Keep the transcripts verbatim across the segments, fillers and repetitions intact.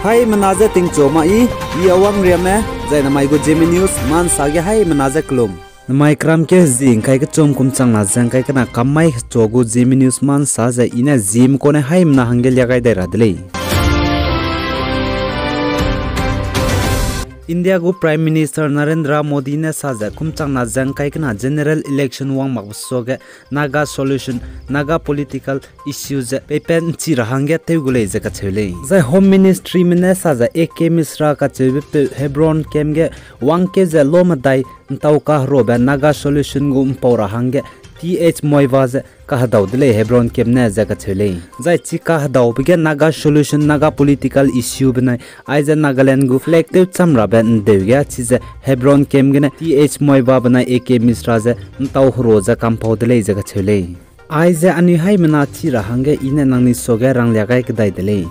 Haimena ze tingchu ma i, i Awang Riame, zai namai gu Zeme News ma nsa ge haimena ze kelum. Namai keram keu zi ngkai kechum kum changna ze ngkai kena kam mai chua gu Zeme News ma nsa ze i ne Zeme kune haimena hangge lia gai dai ra de lei. India gu Prime Minister Narendra Modi ne sa ze kum changna ze ngkai kena general election wang makbe suage Naga solution, Naga political issue ze peipat nchi ra hangge tew gu lei ze kacheu lei. Zai Home Ministryme ne sa ze A K Mishra kacheube peu Hebron camp ge wangkeu ze lo medai ntau kaherobe Naga solution gu mpau ra hangge T H Muivah ze kahedau de lei Hebron camp ne ze kacheu lei. Zai chi kahedaube ge Naga solution, Naga political issue benai aize Nagaland gu flag tew cham rabe ndeu ge chize Hebron camp gene T H Muivah benai A K Mishra ze ntau hero ze kampau de lei ze kacheu lei. Aize anui haimena chi ra hangge i ne nangnui suage ranglia gai kedai de lei.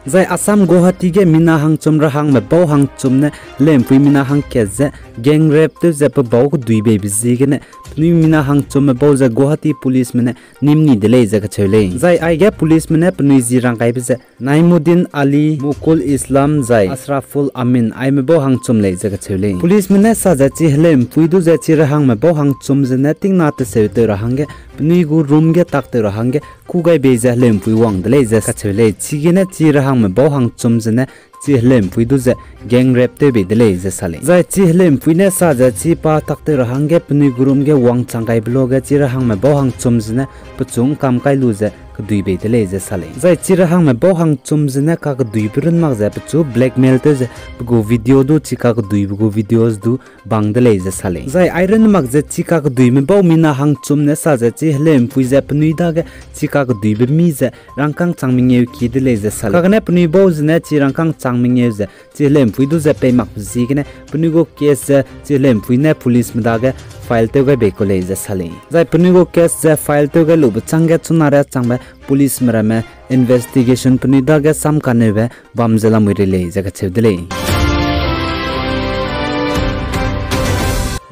Zai Assam Guwahati ge mina hangchum ra hangme bau hangchum ne heleumpui mina hangkat ze gang rape tew ze pe bau kedui beibe ziegene penui mina hangchumme bau ze Guwahati policeme ne nim ni de lei ze kacheu lei. Zai aige policeme ne penui zi rang kaibe ze Naimuddin Ali, Mukul Islam zai Ashraful Amin aime bau hangchum lei ze kacheu lei. Policeme ne sa ze chi heleumpui du ze chi ra hangme bau hangchum zene tingna teseu tew ra hangge penui gu room ge tak tew ra hangge kû gai bei ze heleumpui wang de lei ze kacheu lei. Chigene chi ra hangme bau hangchum zene chi heleumpui du ze gang rape tew bei de lei ze sa lei. Zai chi heleumpui ne sa ze chi pa tak tew ra hangge penui gu room ge wangchang gaibe luage chi ra hangme bau hangchum zene pechu ngkam kai lu ze kedui bei de lei ze sa lei. Zai chi ra hangme bau hangchum zene kakeduibe run mak ze pechu blackmail tew ze pe gu video du chi kakeduibe gu videos du bang de lei ze sa lei. Zai airun mak ze chi kakeduime bau mina hangchum ne sa ze chi heleumpui ze penui dage chi kakeduibe mi ze rangkâng chang mengeu kie de lei ze sa lei. Kagane penui bau zene chi rangkâng chang mengeu ze chi heleumpui du ze pei makbe ziegene penui gu case ze chi heleumpui ne policeme dage file tew gai bei ku lei ze sa lei. Zai penui gu case ze file tew gai lube chângge chuna riâ changbe policeme ramme investigation penui dage sam kaneube bam ze lamui rei lei ze kacheu de lei.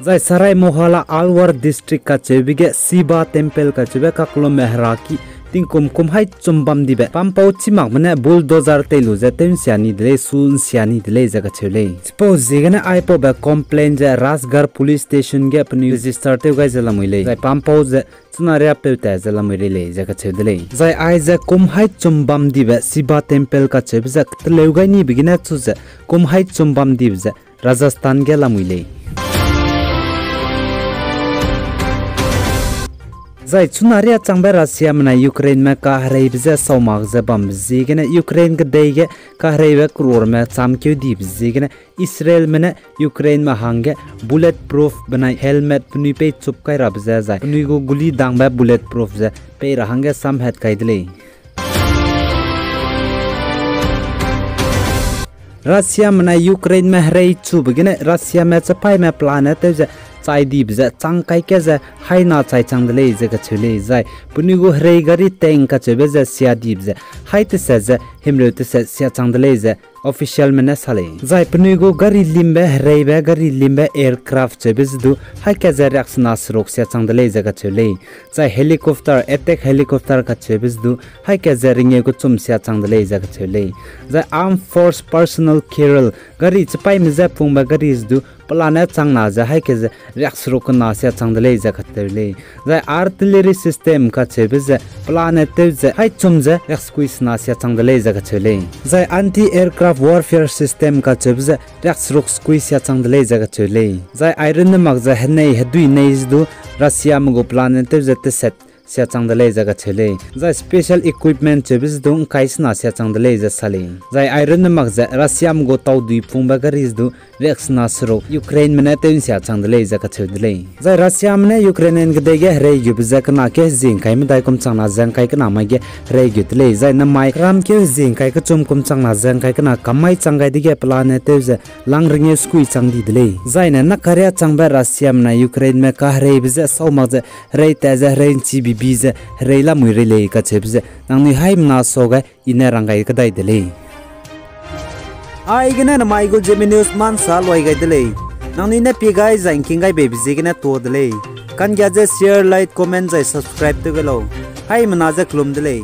Zai Sarai Mohalla Alwar District kacheube ge Shiva Temple kacheube kaklumme heraki tingkum kum hai chum bam dibe pampau chî makme ne bulldozer tei lu ze tew nsia ni de lei, su nsia ni de lei ze kacheu lei. Chipau ziegene aipaube complaint ze Rajgarh Police Station ge penui register tew gai ze lamui lei. Zai pampau ze chuna riâ peu ta ze lamui rei lei ze kacheu de lei. Zai aize kum hai chum bam dibe Shiva Temple kacheube ze teleu gai nibe gene chu ze kum hai chum bam dibe ze Rajasthan ge lamui lei. Zai chuna riâ changbe Russiame nai Ukraineme kahereibe ze sau mak ze bambe ziegene Ukraine kedei ge kahereibe croreme chamkeu dibe ziegene Israelme ne Ukraineme hangge bulletproof benai helmet penui pei chup kai rabe ze zai penui gu guli dangbe bulletproof ze pei ra hangge samhat kai de lei. Russiame nai Ukraineme herei chube gene Russiame chepaime pelane tew ze chai dibe ze chang kai ke ze haina chai chang de lei ze kacheu lei. Zai penui gu herei gari tank kacheube ze sia dibe ze hai teset ze himreu teset sia chang de lei ze officialme ne sa lei. Zai penui gu gari limbe hereibe gari limbe aircraft cheube ze du haika ze riaksena seruk sia chang de lei ze kacheu lei. Zai helicopter, attack helicopter kacheube ze du haika ze ringeu kechum sia chang de lei ze kacheu lei. Zai armed force personnel carrier, gari chepaime je pungbe gari ze du pelane changna ze haika ze riakseruk kena sia chang de lei ze kacheu lei. Zai artillery system kacheube ze pelane tew ze hai chum ze riaksekui sena sia chang de lei ze kacheu lei. Zai anti-aircraft warfare system kacheube ze riakseruk sekui sia chang de lei ze kacheu lei. Zai airunne mak ze henei hedui nei ze du Russiame gu pelane tew ze teset sia chang de lei ze kacheu lei. Zai special equipment cheube ze du ngkai sena sia chang de lei ze sa lei. Zai airunne mak ze Russiame gu taudui pungbe gari ze du riaksena seruk Ukraineme ne tew nsia chang de lei ze kacheu de lei. Zai Russiame ne Ukrainian kedei ge herei gube ze kena ke hezie ngkai medai kum changna ze ngkai kena mai ge herei gu de lei. Zai namai keram keu hezie ngkai kechum kum changna ze ngkai kena kam mai chang gai dege pelane tew ze lang ringeu sekui chang di de lei. Zaine nakaria changbe Russiame nai Ukraineme kahereibe ze sau mak ze herei ta ze herei nchi bibi ze herei lamui rei lei kacheube ze nangnui haimena sau gai i ne rang gai kedai de lei. Aigene namai gu Zeme News ma nsa luai gai de lei. Nangnui ne pie gai zai ngking gai beibe ziegene tuâ de lei. Kanggia ze share, like, comment zai subscribe tew gai lau. Haimena ze kelum de lei.